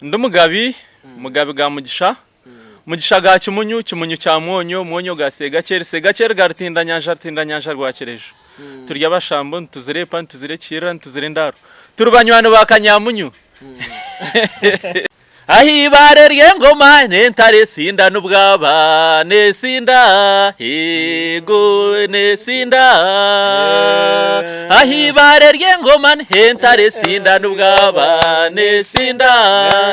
Ndi Mugabi, Mugabi ga Mugisha, Mugisha ga Kimunyu, Kimunyu kya Mwonyo, Mwonyo ga Segakyeri, Segakyeri ga Rutindanyanja, Rutindanyanja rwa Kireju. Turi abashambo nituzira epa, nituzira ekihirira, nituzira endaaro. Turi banywani ba Kanyamunyu. Aha ibaare ry'engoma n'entare esinda n'obwaba neesinda, eego neesinda. Aha ibaare ry'engoma n'entare esinda n'obwaba neesinda,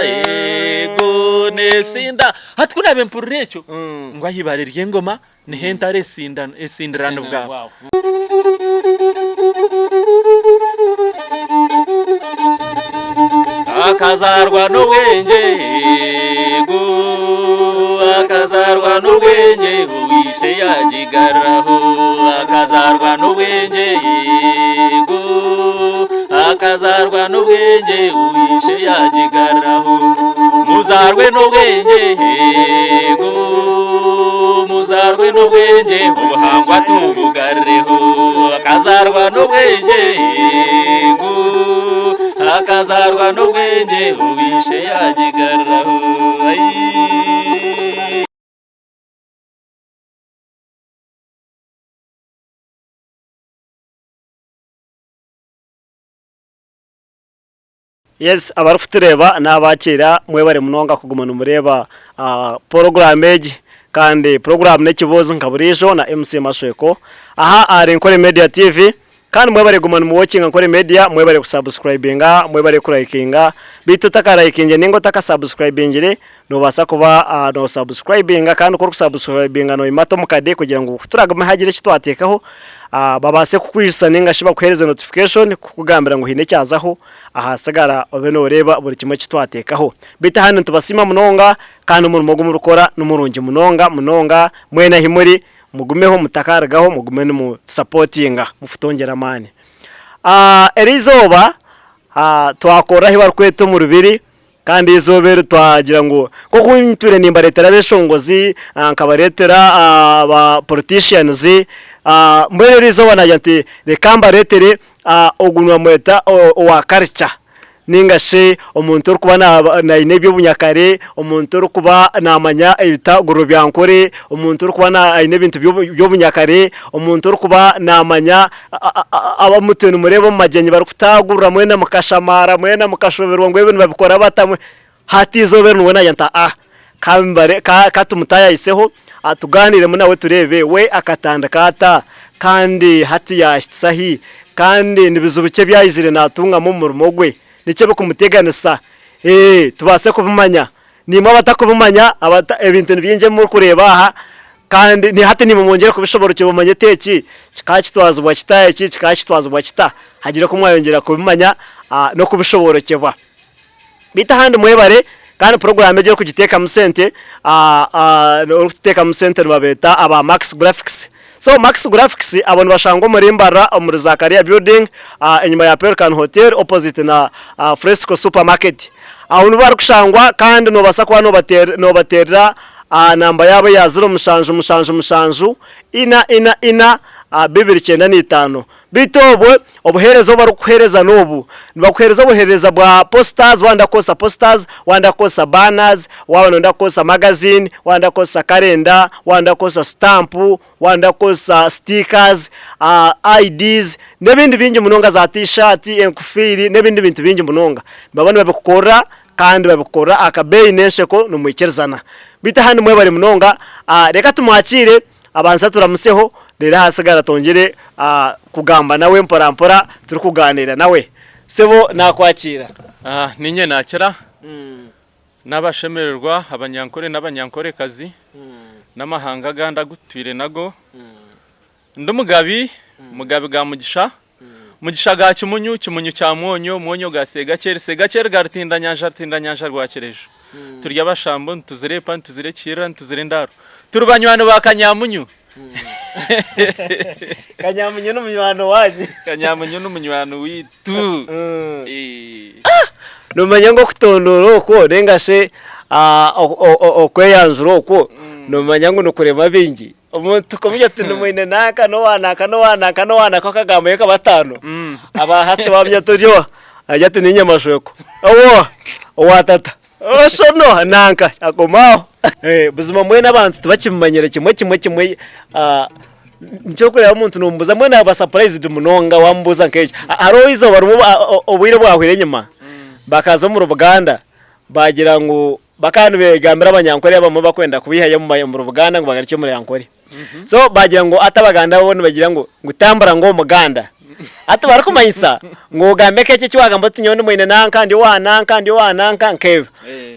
eego neesinda. Hati ku naabe mpurira ekyo ngu aha ibaare ry'engoma niho entare esinda esindira n'obwaba. Akazaarwa n'obwengye ego akazaarwa n'obwengye owishe yagigaruraho akazaarwa n'obwengye ego akazaarwa n'obwengye owishe yagigaruraho muzarwe n'obwengye ego muzarwe n'obwengye obuhangwa tubugarreho akazarwa n'obwengye ego akazarwa n'obwengye owishe yagigarraho ai. Yes abarikutureeba naabakiira mwebare munonga kuguma nimureeba puroguraamu egi kandi puroguraamu n'ekibuuzo nka buriijo na MC Mashweko aha ahari Nkore Media TV kandi mwebare kuguma nimuwokinga Nkore Media mwebare kusabusikurayibinga mwebare kurayikinga beitu otakarayikingire ninga otakasabusikurayibingire noobaasa kuba noosabusikurayibinga kandi ku orikusabusikurayibinga noimata omu kade kugira ngu ku turagume hagire eki twateekaho babaase kukwijutsya ninga shi bakuheereze notification kukugambira ngu haine ekyazaho. Ahasigara obe nooreeba buri kimwe eki twateekaho. Beitu ahandi nitubasiima munonga kandi omurimo ogu murikukora ni murungi munonga munonga. Mwena ahi muri mugumeho mutakarugaho mugume nimutusapootinga mututongyere amaani. Eri izooba twakorera ahu barikweta omu Rubiri kandi eizooba eri twagira ngu nk'oku ntwire nimbareetera abeshongozi, nkabareetera aba politicians, mbwenu eri izooba naagira nti reka mbareetere Ogu nibamweta owa culture ninga shi omuntu orikuba aine eby'obunyakare, omuntu orikuba naamanya ebitaguriro bya Nkore, omuntu orikuba aine ebintu by'obunyakare, omuntu orikuba naamanya abamwe nimureeba omu magyenyi barikutagurira mwena mukashamaara mwena mukashoberwa ngu ebi nibabikora bata, hati eizooba eri niwe naagira nti aa ka tumutaayayiseho tugaaniiremu nawe tureebe we akatandika ata kandi hati yaahitsya hi kandi ni bizibu ki ebi aizire naatungamu omu murimo gwe, niki ebirikumuteganisa tubaase kubimanya. Naimwe abatarikubimanya ebintu ni bingi ebi murikureeba aha kandi hati naimwe mwongyere kubishoboorokyerwa mumanye oti eki kikaba kitwazibwa kita, eki kikaba kitwazibwa kita hagire oku mwayongyera kubimanya n'okubishoboorokyerwa. Beitu ahandi mwebare kandi puroguraamu egi orikugiteekamu sente, orikututeekamu sente nibabeeta aba Max Graphics. So Max Graphics abo nibashangwa omuri Mbarara omuri Zakaria building enyima ya Pelican Hotel opposite na Fresco Supermarket. Aho niho barikushangwa kandi noobaasa kuba noobateerera aha namba yaabo eya ziro mushanju mushanju mushanju ina ina ina 295. Beitu obwo obuheereza obu barikukuheereza n'obu, nibakuheereza obuheereza bwa posters waaba nooyenda kukozesa posters, waaba nooyenda kukozesa banners, waaba nooyenda kukozesa magazine, waaba nooyenda kukozesa calendar, waaba nooyenda kukozesa stamp, waaba nooyenda kukozesa stickers, IDs n'ebindi bingi munonga za t-shirt, enkofiiri n'ebindi bintu bingi munonga. Nibaba nibabikukorera kandi babikukorera aha kabeeyi n'ensheko nimwikirizana. Beitu ahandi mwebare munonga, reka tumwakiire. Abanze aturamutseho reero ahasigara twongyere kugamba nawe mpora mpora turikugaaniira nawe. Sebo naakwakiira. Niinye naakira n'abashemererwa abanyankore n'abanyankorekazi n'amahanga agandi agu tutwire nago. Ndi Mugabi, Mugabi ga Mugisha, Mugisha ga Kimunyu, Kimunyu kya Mwonyo, Mwonyo ga Segakyeri, Segakyeri ga Rutindanyanja, Rutindanyanja rwa Kireju. Turi abashambo nituzira epa, nituzira ekihirira, nituzira endaaro. Turi banywani ba Kanyamunyu. Kanyamunyu ni munywani wanyu. Kanyamunyu ni munywani waitu. Noomanya ngu okutondoora okwo nainga shi okweyanjura okwo, noomanya ngu nikurema baingi. Omuntu kumugira oti ni mwine nanka n'owa nanka n'owa nanka n'owa nanka okagambayo nka bataano, aba hati wamanya oti ori oha? Agira ati niinye Mashweko. Owa oha? Owa tata. Oshono nanka akomaho. Eh, buzima mbwenu abantu tibakimumanyire kimwe kimwe kimwe ah, nikyo orikureeba omuntu nomubuuza mbwenu aba surprised munonga wamubuuza nk'ekyo. Hariho eizooba rimwe obwire obwahweire enyima, bakaza omuri Buganda bagira ngu bakaba nibegambira abanyankore abamwe bakwenda kubaihayo omuri Buganda ngu bagarukye omuri Ankore. So bagira ngu hati Abaganda bo nibagira ngu ngu tambura ngu Omuganda. Hati barikumanyisa ngu ogambe nk'eki eki wagamba oti nyowe ndi mwine nanka, ndi owa nanka, ndi owa nanka nk'ebyo.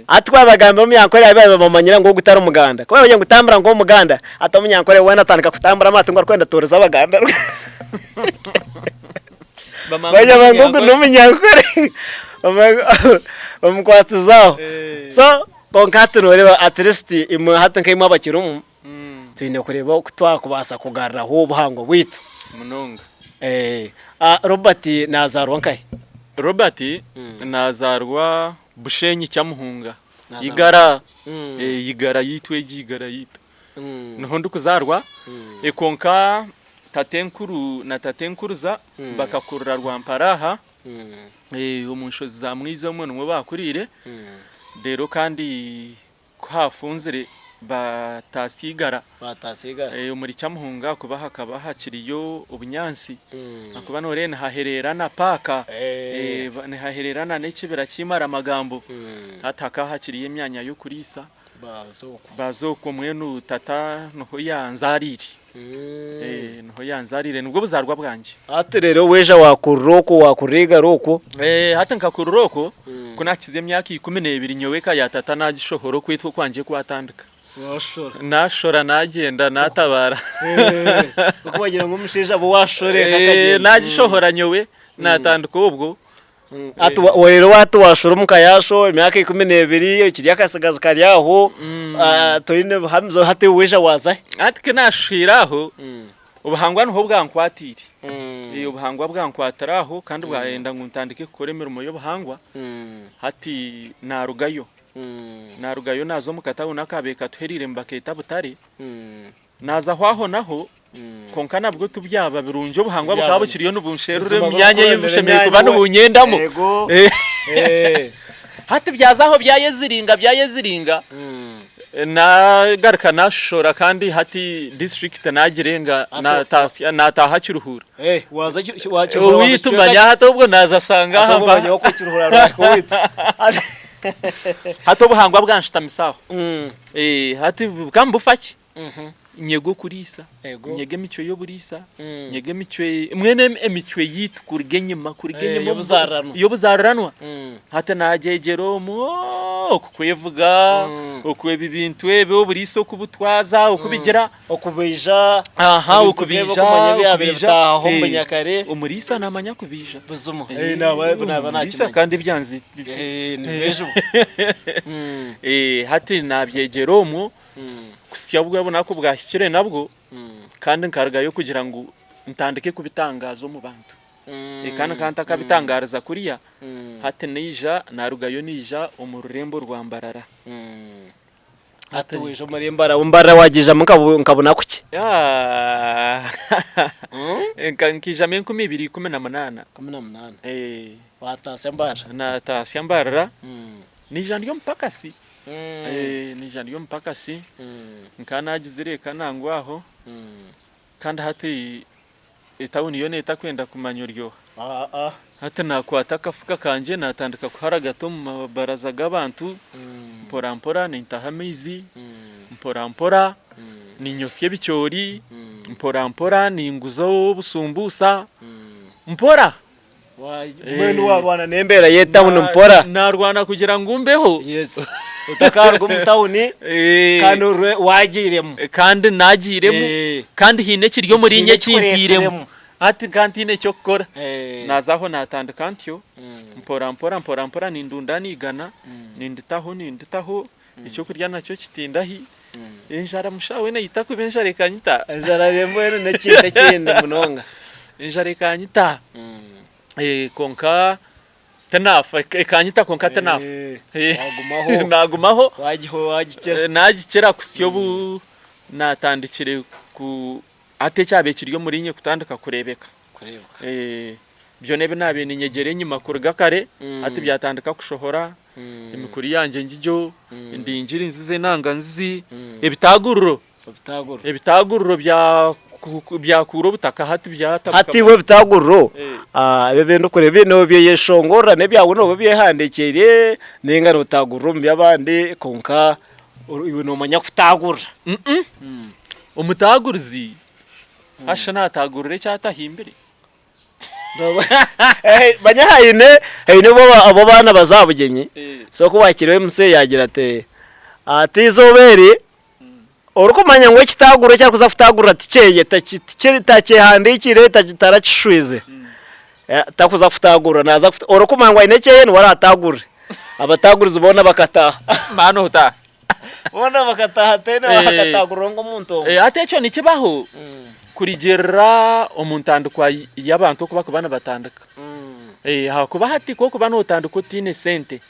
Hati ku baabagambira Omunyankore abe bamanyire ngu ogu tari Muganda. Ku baabagira ngu tambura nk'Omuganda, hati Omunyankore weena atandika kutambura amatu ngu arikwenda kutooreza Abaganda. Bagira ngu ogu n'Omunyankore bamukwasize aho. So kwonka hati nooreeba at least imwe hati nkaimwe abakirimu, Twine kureeba oku twakubaasa kugaruraho obuhangwa bwaitu. Munonga. Robert naazaarwa nkahi? Robert naazaarwa Bushenyi Kyamuhunga, Igara, Igara yaitu egi Igara yaitu. Niho ndikuzaarwa kwonka tatenkuru na tatenkuruza bakakurira Rwampara aha omu nshozi za Mwiza omwo nimwo baakuriire reero kandi Ku haafunzire baataasya eigara omuri Kyamuhunga ahakuba hakaba hakiriyo obunyaatsi ahakuba nooreeba nihahereerana paaka, nihahereerana n'ekibira ky'eimaramagambo hati hakaba hakiriyo emyanya y'okuriisa baaza okwo mbwenu tata niho yanzaariire. Eh, niho yanzaariire nibwo buzaarwa bwangye. Hati reero waija waakurira okwo, waakurira eigara okwo. Eh, hati nkakurira okwo, ku naakiza emyaka 12 nyowe eka ya tata naagishohora okwitwa okwangye kwatandika. Waashora. Naashora naagyenda naatabaara. Oku bagira ngu omushaija abe owaashora eka akagyenda. Eh, naagishohora nyowe naatandika obwo. Hati wa- reero hati waashora omu ka yaasho emyaka 12 okiri akasigazi kari aho, toine buhamizo hati waija waaza hi? Hati ku naashohire aho, obuhangwa niho bwankwatiire. Obuhangwa bwankwatira aho kandi bwayenda ngu ntandike kukora emirimo y'obuhangwa. Hati naarugayo, naarugayo naaza omu katawuni akaabaire katuhereire nibakeeta Butare. Naaza aho ahonaho kwonka nabwo tibyaba birungi obuhangwa bukaba bukiriyo nibunsherura omu myanya ei bushemereire kuba nibunyendamu. Hati byaza aho byayeziringa byayeziringa nagaruka nashoshora kandi hati disiturikiti nagirenga nataaha Kiruhura. Owaitu manya hati obwo naaza shanga aha hati obuhangwa bwanshutamisa aho. Hati bukaba nibufa ki? Nyega okuriisa, nyega emicwe y'oburiisa, nyega emicwe mbwenu emicwe yaitu kuruga enyima kuruga enyima y'obuzaariranwa. Hati naagyegyera omwo oku kwevuga, oku ebi bintu ebi oburiisa okubutwaza, okubigira. Okubaija, Aha, ebintu nk'ebi okubaija, okumanya ebyabaire okubaija. bitaahaho omu bunyakare. Omuriisa naamanya kubaija. Buzima, naaba naaba Omuriisa naakimanya. kandi ebyanzi. Nibibaijibwa. Hati naabyegyera omwo. Kuhitsya obu obunaku bwahikire nabwo, kandi nkarugayo kugira ngu ntandike kubitangaaza omu bantu. Kandi nkaba ntakabitangaariza kuriya, hati naija narugayo naija omu rurembo rwa Mbarara. Hati waija omuri Mbarara, Mbarara wagiijamu nka bunaku ki? Nkaijamu 2018. 18. Waataasya Mbarara? Naataasya Mbarara, naija ndi omupakasi. Naija ndi omupakasi, nkaba naagizire eka nangwa aho, kandi hati etawuni yoona etakwenda kumanya ori oha. Hati naakwata akafuka kangye naatandika kuharagata omu mabaraza g'abantu, mpora mpora nintaha amaizi, mpora mpora niinyosya ebicoori, mpora mpora ninguza obusumbuusa, mpora. Mbwenu waarwana n'embeera y'etawuni mpora. Naarwana kugira ngu mbeho. Yes. Otakaruga omu tawuni kandi waagiiremu. Kandi naagiiremu kandi haine ekiri omuriinye ekintiiremu. Hati nkaba ntaine eky'okukora. Naaza aho naatandika ntyo, mpora mpora mpora mpora nindundaana eigana, ninditaho ninditaho, ekyokurya nakyo kitindahi, enjara mushaho weena eyita kubi enjara ekanyita. Enjara mbwenu n'ekintu ekindi munonga. Enjara ekanyita kwonka tinafa, ekanyita kwonka tinafa. Wagumaho. Nagumaho. Wagikira. Nagikira kuhitsya obu natandikire ku hati ekyabaire kiri omuriinye kutandika kureebeka. Kureebeka. Byona ebi naabaire niinyegyera enyima kuruga kare hati byatandika kushohora, emikuri yangye ngigyo, endingiri nzizi, enanga nzizi, ebitaaguriro, ebitaaguriro byakuura obutaka hati byatabuka. Hati iwe ebitaaguriro ebi ebi ndikureeba ebi noobyeyeshongorera n'ebyawe nooba obyehandiikiire nainga nootagurira omu by'abandi kwonka iwe noomanya kutaagurira? Omutaagurizi ashusha naataagurira eki atahimbire. Manya haine haine obu obu abaana baza aha bugyenyi, so ku waakire MC yaagira ati ati eizooba eri orikumanya ngu ekitaaguriro eki arikuza kutaagurira tikyeye takyehandiikire tarakishwize takuza kutaagurira naaza orikumanya ngu aine ekyeye niwe araataagurire abataagurizi boona bakataaha. Maani otaaha. Boona bakataaha tihaine owakataagurira nk'omuntu omwe. Hati ekyo nikibaho kurugiirira omu ntandikwa y'abantu oku barikuba nibatandika. Ahakuba hati ku orikuba nootandika otaine sente,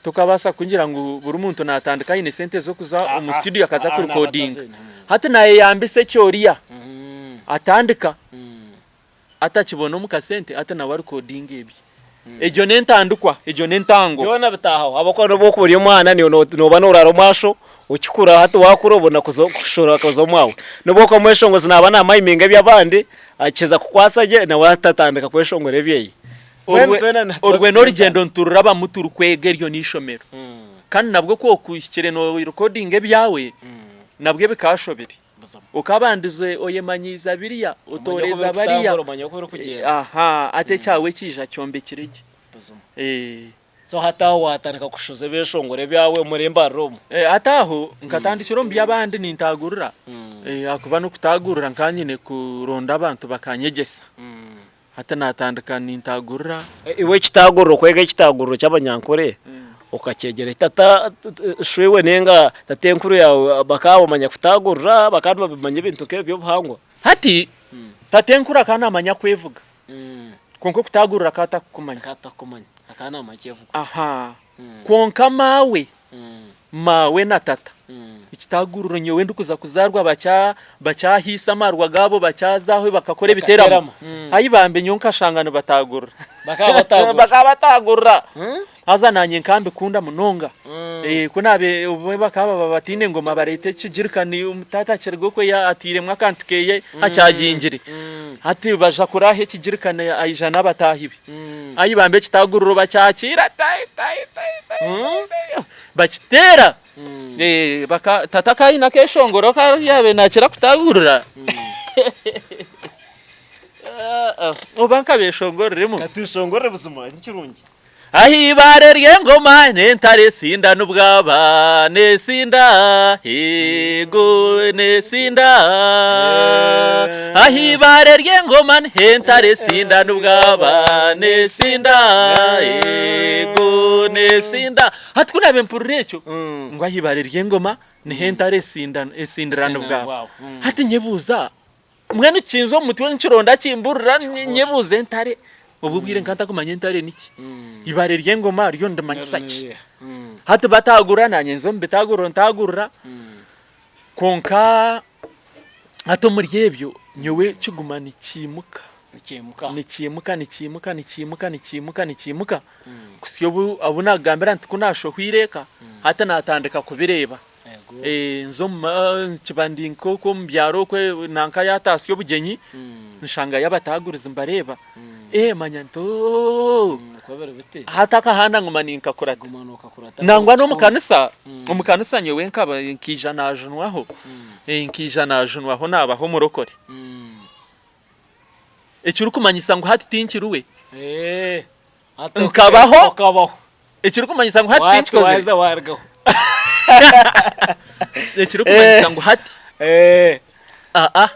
tokabaasa kugira ngu buri muntu naatandika aine sente z'okuza omu studio akaza kurikodinga. Hati naayeyambisa eki oriya atandika atakibona omu kasente hati nawe arikodinga ebye. Egyo n'entandikwa, egyo n'entango. Byona bitaahaho ahabw'okuba n'obu orikuba ori omwana nooba nooraara omwasho okikura hati waakura obona kuza kushora kuza omwawe. N'obu orikuba omweshongozi naaba naamayiminga eby'abandi akiheza kukwatsa gye nawe atatandika kweshongora ebyeye. Mbwenu twena nituba Orwe n'orugyendo nitururabamu turikwega eryo n'eishomero. Kandi nabwo ku okuhikire noorikodinga ebyawe nabwo bikaashobire. Okabandize oyemanyiiza biriya, otooreza bariya, aha, hati ekyawe kiija kyombekire gye. So hati aho waatandika kushoza ebyeshongoro ebyawe omuri Mbarara omu? Hati aho nkatandikira omu by'abandi nintagurira, ahakuba n'okutagurira nkaba nyine kuronda abantu bakanyegyesa. Hati naatandika nintagurira. Iwe ekitaguriro kwega ekitaguriro ky'abanyankore okakyegyera hi tata shwiwe ninga tatenkuru yaawe bakaba bamanya kutagurira bakaba nibamanya ebintu nk'ebyo by'obuhangwa? Hati tatenkuru akaba naamanya kwevuga kwonka okutagurira akaba atakukumanya. Akaba atakukumanya akaba naamanya kyevugo. Aha kwonka maawe Maawe na tata ekitaguriro nyowe ndikuza kuzaarwa bakyahiisa amarwa gaabo bakyaza aho bakakora ebiteramo ayi bambe nyowe nkashanga nibatagurira bakaba batagurira haza nanye nkambikunda munonga ku nabe obumwe bakaba baba bataine ngoma bareeta ekigirikani taata akiriga okwe atiiremu akantu keye akyagingire hati baja kuraaha ekigirikani aija n'abataahi be ayi bambe ekitaguriro bakyakiira tai tai tai tai. Bakiteera tata akaba aine akeshongoro aku yaabaire naakira kutaagurira oba nkabeshongoreremu. Katweshongorere buzima ni kirungi. Aha ibaare ry'engoma n'entare esinda n'obwaba neesinda eego neesinda Aha ibaare ry'engoma n'entare esinda n'obwaba neesinda eego neesinda Hati ku naabaire mpurira ekyo, ngu aha ibaare ry'engoma niho entare esindirana obwabo. Hati nyebuuza, mbwenu kinza omu mutwe nkironda kimburira, nyebuuza entare, obwo obwire nkaba ntakumanya entare niki? Eibaare ry'engoma ryo nirimanyisa ki? Hati bataagurira naanye nza omu bitaaguriro ntaagurira, kwonka hati omuri ebyo nyowe kiguma nikiimuka. Nikiimuka. Nikiimuka, nikiimuka, nikiimuka, nikiimuka, nikiimuka, kuhitsya obu obu naakugambira nti ku naashohwire eka, hati naatandika kubireeba. Nza omu ma kiba ndi nk'okwo omu byaro okwe nanka yaataasya obugyenyi, nshangayo abataagurizi mbareeba, ee manya nti ooh, hati akahanda nguma ninkakurata. Nangwa n'omu kanisa, omu kanisa nyowe nkaba nkaija naajunwaho, nkaija naajunwaho naabaho omurokore. Ekirikumanyisa ngu hati tinkiri we. Nkabaho. Okabaho. Ekirikumanyisa ngu hati Wati tinkikozire. waza warugaho. Ekirikumanyisa ngu hati aa.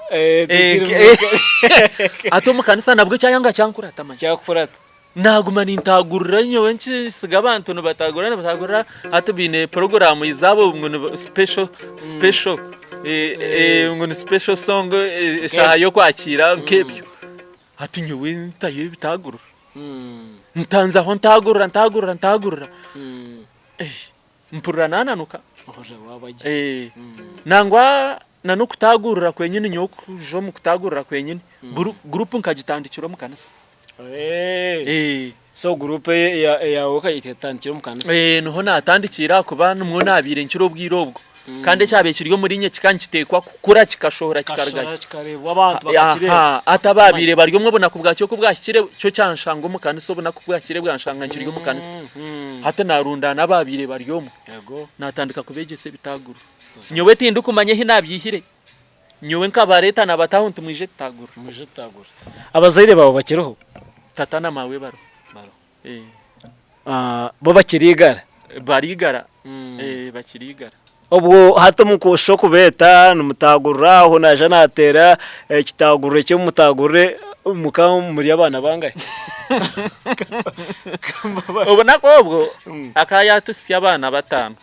Tikiri Hati omu kanisa nabwo kyayanga kyankurata manya. Kyakukurata. Naaguma nintagurira nyowe nkisiga abantu nibatagurira nibatagurira hati baine puroguraamu zaabo ngu ni special special ngu ni special song eshaaha y'okwakiira nk'ebyo. Hati nyowe ntayo ebitaguriro ntanzaho ntagurira ntagurira ntagurira Mpurira naananuka. Ohurira waaba gye. Eh, nangwa na n'okutaagurira kwenyini nyowe kuja omu kutaagurira kwenyini, buri gurupu nkagitandikira omu kanisa. Eh. So group eyawe okayita etandikire omu kanisa? Eh, niho natandikiire ahakuba nimwo nabiire nkiri obwire obwo. Kandi ekyabaire kiri omuri inye kikaba nikiteekwa kukura kikashohora kikarugayo. Kikashohora kikareebwa abantu bakakireeba. Aha, hati abaabaire bari omwe obunaku bwakyo ku bwahikire kyo kyanshanga omu kanisa obunaku ku bwahikire bwanshanga nkiri omu kanisa. Hati naarundaana abaabaire bari omwe naatandika kubeegyesa ebitaaguro. Nyowe tindikumanya ahi naabyihire. Nyowe nkabareeta naabataho nti mwije tutaagurure. Mwije tutaagurure. Abazaire baawe bakiriho? Tata na maawe bariho. Bariho. Bo bakiri igara? Bari igara, bakiri igara. Obwo hati omu kushusha okubeeta nimutaagurira aho naija naateera ekitaaguriro eki mutaagurire muka muri abaana bangahi? Obunaku obwo akaba yaatuhitsya abaana bataano.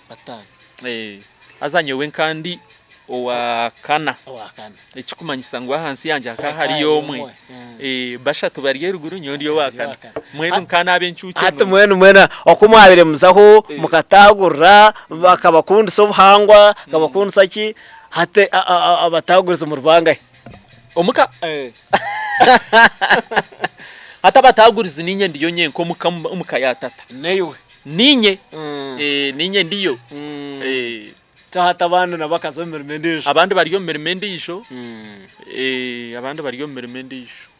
Haza nyowe nka ndi owa kana. Ekikumanyisa ngu ahansi yangye hakaba hariyo omwe. Bashatu bari eruguru nyowe ndi owa kana. Mbwenu nka naaba encuukye Hati mbwenu mwena oku mwabaire muzaho mukataagurira bakabakundisa obuhangwa, bakabakundisa ki, hati abataagurizi muri bangahi? Omuka? Hati abataagurizi niinye ndiyo nyenka omuka omuka ya tata. Naiwe? Niinye. Niinye ndiyo. So hati abandi nabo bakaza omu mirimo endiijo? Abandi bari omu mirimo endiijo. Abandi bari omu mirimo endiijo.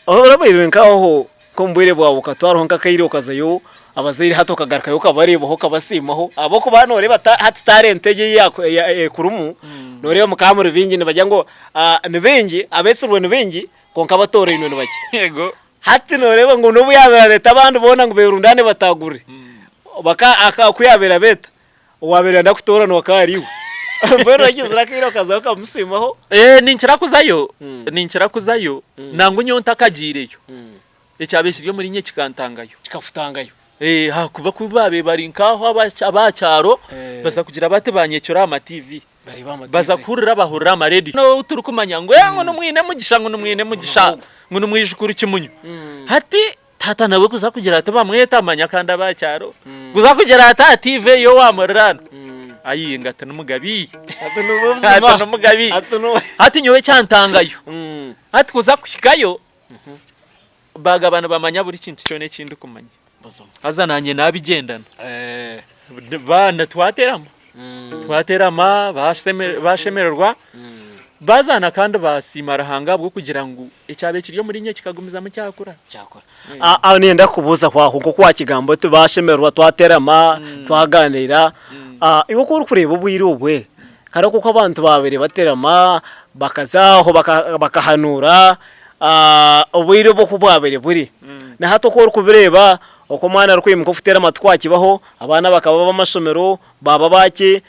Orabaire nkaho nk'omu bwire bwawe okatwaraho nk'akaire okazayo abazaire hati okagarukayo okabareebaho okabasiimaho ahabw'okuba nooreeba hati talent egi ekurimu nooreeba mukaba muri baingi nibagira ngu ni baingi abeetsirwe ni baingi kwonka abatoorainwe ni bakye. Yego. Hati nooreeba ngu n'obu yaabaire areeta abandi boona ngu beerundaane bataagurire, ku yaabaire abeeta, owaabaire naayenda kutooranwa akaba ari iwe. Mbwenu oragizire akaire okazayo okamusiimaho? Ninkira kuzayo, ninkira kuzayo, nangwa nyowe ntakagiireyo, ekyabaire kiri omuriinye kikantangayo. Kikakutangayo? Ahakuba ku baabaire bari nk'aho aba kyaro, baza kugira bati baanyecura aha ma TV. Baza kuhurira bahurira aha marediyo. N'ou turikumanya ngu ngu ni mwine mugisha ngu ni mwine mugisha ngu ni mwijukuru Kimunyu. Hati taata nawe kuza kugira ati bamweta manya kandi aba kyaro kuza kugira ati aha TV ey'owa muriraanwa ayi ngu ati ni Mugabi ati ni Mugabi hati nyowe kyantangayo hati kuza kuhikayo baagaba nibamanya buri kintu kyona eki ndikumanya. Haza naanye naabigyendana. Baana twaterama, twaterama baashemererwa, baazaana kandi baasiima Ruhanga ahabw'okugira ngu ekyabaire kiri omuriinye kikagumizamu kyakura. Aho niinyenda kukubuuzaho aho nk'oku waakigamba oti baashemererwa twaterama, twagaaniira, iwe ku orikureeba obwire obwe, kare oku abantu baabaire baterama bakaza aho bakahanuura, Obwire obu oku bwabaire buri, na hati oku orikubireeba, oku omwana arikwimuka okuteera amatu kwakibaho, abaana bakaba ab'amashomero baaba abaki,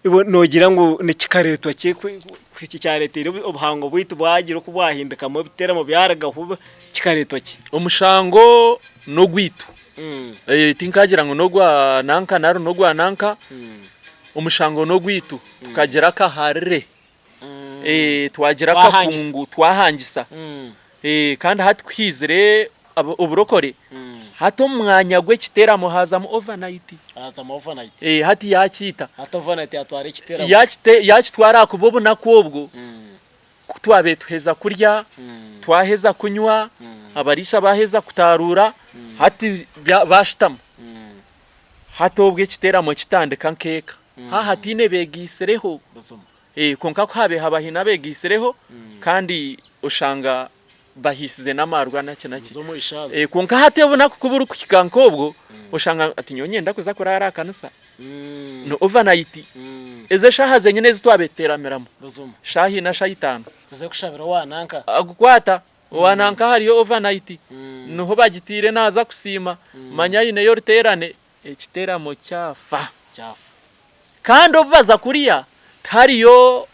iwe noogira ngu nikikareetwa ki ki kyareeteire obuhango bwaitu bwagira oku bwahindikamu ebiteeramo byarugaho kikareetwa ki? Omushango n'ogwaitu, tinkagira ngu n'ogwa nanka nari n'ogwa nanka, omushango n'ogwaitu tukagira akaharire. Twagira akakungu twahangisa kandi hati ku haizire oburokore hati omu mwanya gw'ekiteramo haazamu overnight. Hati yaakiita yaakitwara ahakuba obunaku obwo ku twabaire tuheza kurya, twaheza kunywa, abariisa baaheza kutaaruura hati baashutama. Hati obwo ekiteramo kitandika nk'eka. Haaha hataine beegaitsireho. Kwonka ku haabaire haba haine abeegaitsireho kandi oshanga bahiisize n'amaarwa naki naki. Kwonka hati obunaku ku burikuhika nk'obwo, oshanga ati nyowe niinyenda kuza kuraara aha kanisa. Ni overnight. Ezo eshaaha zenyine ezi twabaire tuteeramiramu, shaaha ina shaaha itaano. Kukwata Owa nanka hariyo overnight niho bagitiire naaza kusiima manya aineyo oruteerane ekiteramo kyafa. Kandi obu baza kuriya tihariyo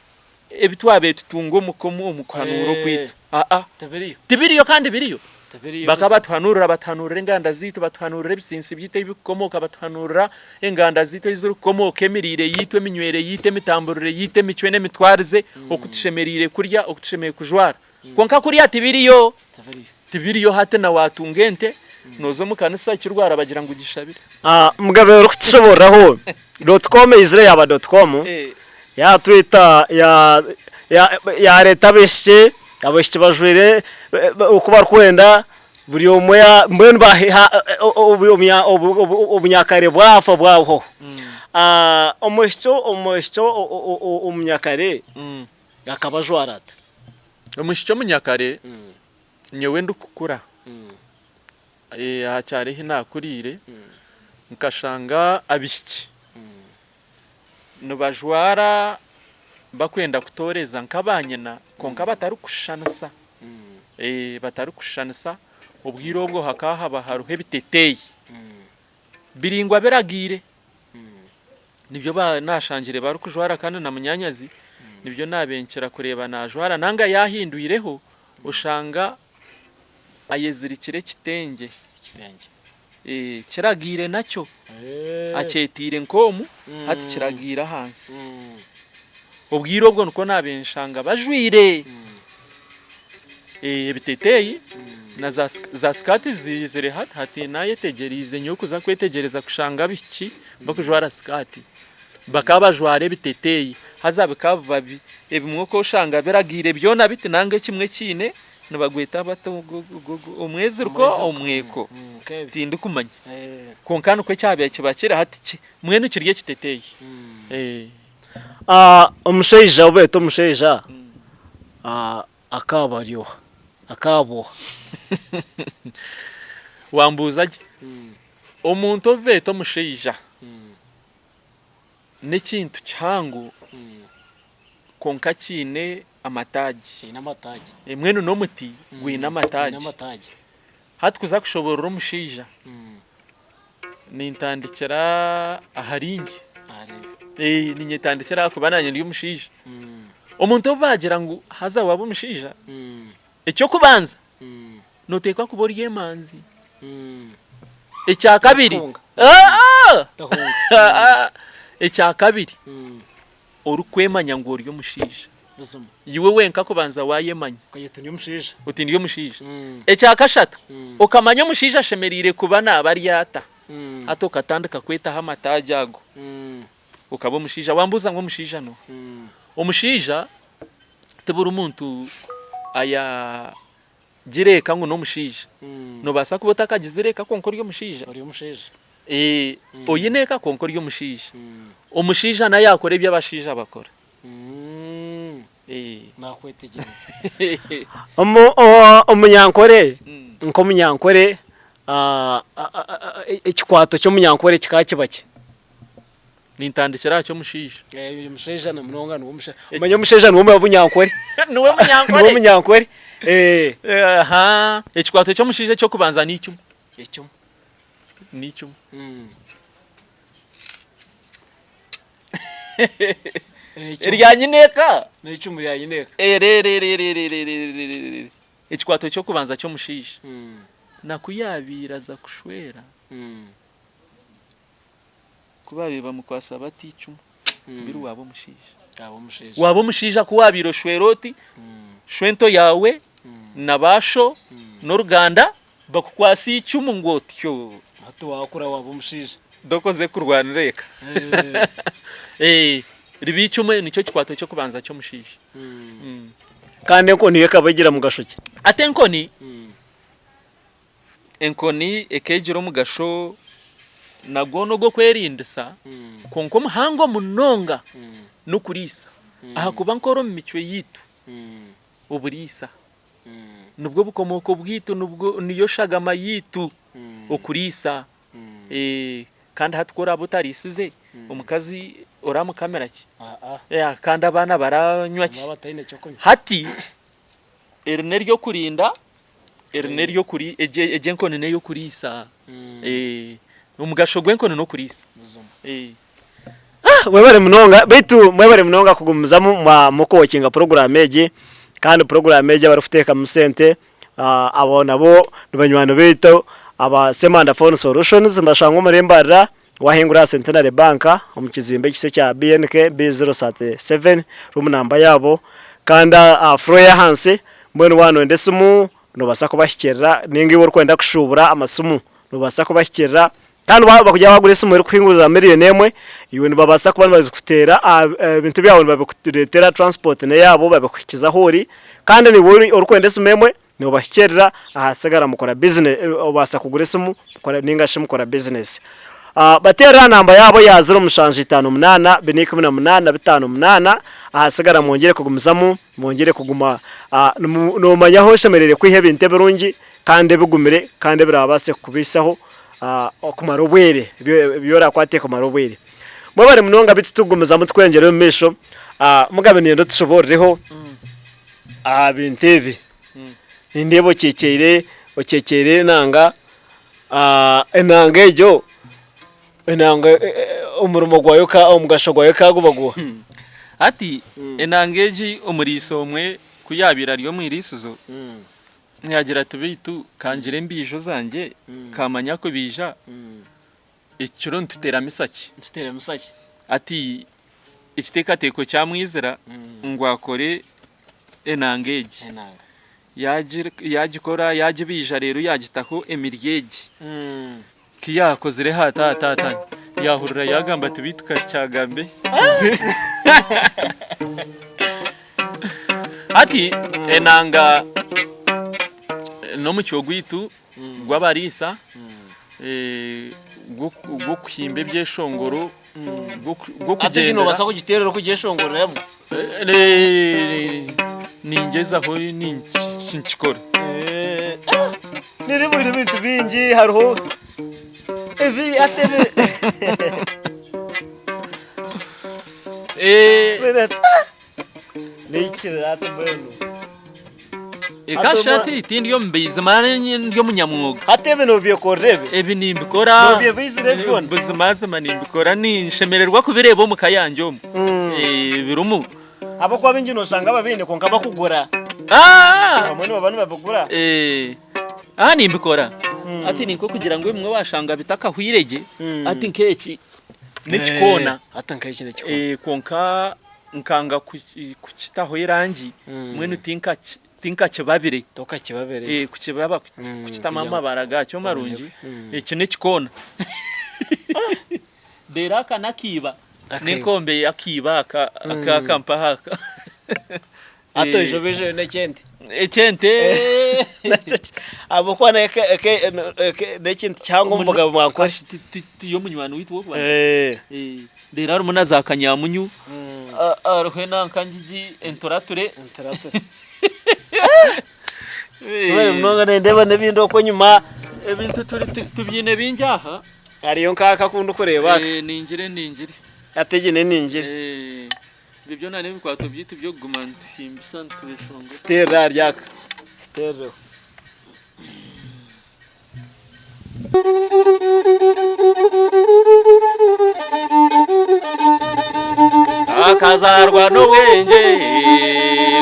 ebi twabaire tutunga omuka omu kuhanuura okwaitu aa tibiriyo kandi biriyo. Bakaba batuhanuurira batuhanuurira enganda zaitu batuhanuurira ebitsintsi byaitu ahu birikukomooka batuhanuurira enganda zaitu ahu zirikukomooka emiriire yaitu eminywere yaitu emitamburire yaitu emicwe n'emitwarize oku tushemereire kurya oku tushemereire kujwara. Kwonka kuriya tibiriyo. Tibiriyo hati na waatunga ente nooza omu kanisa ekirwara bagira ngu gishabire. Mugabe orikutushobooreraho dot com eizire yaaba dot com yaatwita yaareeta abaishiki. Abaishiki bajwaire oku barikwenda buri omwe mbwenu obunyakare bwafa bwahwaho. Omwishiki omwishiki omunyakare akaba ajwara ata? Omwishiki omunyakare nyowe ndikukura aha kyaro ahi naakuriire nkashanga abaishiki Nibajwara bakwenda kutooreza nk'abaanyina kwonka batarikushushanisa, batarikushushanisa. Obwire obwo hakaba haba hariho ebiteteeyi biraingwa biragiire, nibyo naashangire barikujwara kandi na munyaanyazi nibyo naabenkira kureeba naajwara nainga yaahindwireho oshanga ayezirikire ekitengye. Kiragiire nakyo akyetiire nk'omu hati kiragiire ahansi. Obwire obwo nikwo naabaire nshanga bajwaire ebiteteeyi na za sikaati ziri hati hati naayetegyereize nyowe kuza kwetegyereza kushanga abaishiki barikujwara sikaati bakaba bajwara ebiteteeyi haza bikaba biba ebimwe okashanga biragiire byona biti nanga ekimwe kiine Nibagweta bata ogwo omweziriko omweko tindikumanya kwonka nikwo kyabaire kiba kiri hati ki mbwenu kiri ekiteteeyi. Omushaija ou beeta omushaija akaaba ari oha? Akaaba oha? Wambuuza gye. Omuntu ou beeta omushaija n'ekintu kihango kwonka kiine amataagi. Kiine amataagi. Mbwenu n'omuti gwine amataagi. Amataagi. Hati kuza kushoboorora omushaija, nintandikira ahariinye. Ahariiwe. Niinyetandikira ahakuba naanye ndi omushaija. Omuntu obu baagira ngu haza waaba omushaija, eky'okubanza nooteekwa kuba ori emanzi. Ekyakabiri, ekyakabiri orikwemanya ngu ori omushaija. Iwe wenka kubanza waayemanya oti ndi omushaija. Ekyakashatu, okamanya omushaija ashemereire kuba naaba ari ata, hati okatandika kwetaho amataagi ago okaba omushaija. Wambuuza ngu omushaija n'oha? Omushaija ti buri muntu aya. Gira eka ngu n'omushaija. Noobaasa kuba otakagizire eka kwonka ori omushaija. Ori omushaija. Oine eka kwonka ori omushaija. Omushaija nawe yaakora ebi abashaija bakora. Naakwetegyereza. Omunyankore, nk'omunyankore, ekikwato ky'omunyankore kikaba kiba ki? Nintandikira aha ky'omushaija. Omushaija na munonga niwe omushaija. Omanya omushaija niwe munyankore. Niwe munyankore. Niwe munyankore. Aha. Ekikwato ky'omushaija eky'okubanza n'eicumu. Eicumu. N'eicumu. Erya nyineeka. N'eicumu rya nyineeka. Ererererererererere. Ekikwato ky'okubanza ky'omushaija. Na ku yaabaire aza kushwera. Ku baabaire bamukwatsa bati eicumu, biri waaba omushaija. Waaba omushaija ku waabaire oshwera oti, shwento yaawe na baasho n'oruganda bakukwatsa eicumu ngu otyo. Hati waakura waaba omushaija. Dokoze kurwanira eka. Riba eicumu nikyo kikwato ky'okubanza ky'omushaija. Kandi enkoni yo ekaba egira mugasho ki? Hati enkoni. Enkoni ekeegira omugasho nagwo n'ogw'okwerindisa kwonka omuhango munonga n'okuriisa ahakuba nk'ori omu micwe yaitu oburiisa nibwo bukomooko bwaitu niyo shagama yaitu okuriisa kandi hati ku oraabe otariisize omukazi oramukamira ki? Kandi abaana baranywa ki? Hati eri n'ery'okurinda Eri n'ery'okuri egi egi enkoni n'ey'okuriisa. Omugasho gw'enkoni n'okuriisa. Mwebare munonga beitu mwebare munonga kugumizamu mukuwokinga puroguraamu egi kandi puroguraamu egi abarikuteekamu sente abo nabo ni banywani baitu aba Ssemanda Phone Solutions nibashangwa omuri Mbarara wahingura aha Centenary Bank omu kizimbe ekisya ekya BNK B037 room namba yaabo kandi aha floor ey'ahansi mbwenu waaba noyenda esimu nobaasa kubahikirira ninga iwe orikwenda kushuubura amasimu nobaasa kubahikirira. Kandi waaba kugira wagura esimu erikuhinguriza miriyoni emwe, iwe nibabaasa kuba nibazikuteera aha ebintu byawe nibabikureetera transport n'eyaabo babikuhikiza ahu ori, kandi naiwe ori orikwenda esimu emwe nobahikiirira ahasigara mukora business obaasa kugura esimu mukora ninga shi mukora business. Bateerere aha namba yaabo ya ziro mushanju itaano munaana bina ikumi na munaana bitaano munaana ahasigara mwongyere kugumizamu mwongyere kuguma noomanya ahu oshemereire kwiha ebintu ebirungi kandi ebigumire kandi ebiraabaase kukubaisaho kumara obwire, ebi orakwate kumara obwire. Mwebare munonga beitu tukugumizamu tukweyongyera omu maisho, Mugabe niinyenda otushoboororeho aha bintu ebi. Nindeeba okyekyeire okyekyeire enanga, enanga egyo enanga omurimo gwayo omugasho gwayo ka guba guuha? Hati enanga egi omuriisa omwe ku yaabaire ari omu iriisizo, Yaagira ati, Beitu ka ngire embiijo zangye, kaamanya kubiija, ekiro nituteera misaki. Ati ekiteekateeko kyamwizira ngu akore enanga egi. Yaagikora yaagibiija reero yaagitaho emirya egi. Ku yaakozire hati ati ati yaahurira yaagamba ati beitu ka kyagambe. Hati enanga n'omucwe gwaitu gw'abariisa gw'okuhimba ebyeshongoro Hati egi noobaasa kugiteera orikugyeshongoreramu? Ningyezaho ninkikora. Nirimu ebintu bingi hariho ebi hati ebi N'ekirira hati mbwenu. Eka hati tindi omubaizi mara ndi omunyamwoga. Hati ebi nobyekorera ebi? Ebi nimbikora. Nobyebaizira ebi byona? Buzimazima nimbikora ninshemererwa kubireeba omu ka yangye omu. Birimu. Ahabw'okuba baingi noshanga babiine kwonka bakugura. Abamwe nibaba nibabigura. Aha nimbikora. Hati ninkokugira ngu ebimwe washanga bitakahwire gye, hati nk'eki n'ekikoona. Hati nk'eki n'ekikoona. Kwonka nkanga kukitaho erangi mbwenu tinkakibabire. Tokakibabire. Kukibaba kukitamu amabara gakyo marungi, eki n'ekikoona. Reero aka n'akiiba, n'enkombe y'akiiba aka aka mpaho aka. Hati oija obeija oine eky'ente. Eky'ente. Ahabw'okuba n'ekintu kihango omu bugabe bwa Ankole. Ti omunywani waitu w'okubanza. Reero harimu na za kanyamunyu, hariho nanka ngigi enturature. Mbwenu munonga nindeeba n'ebindi okwo enyima. Ebintu tubyine bingi aha. Hariyo nk'aka aku ndikureeba aka. Ningire ningire. Hati egi n'eningiri. Ebyo byona n'ebikwato byaitu by'okuguma nituhimbisa nitweshongora. Tuteerere ahari aka. Tuteerereho. Akazaarwa n'obwengye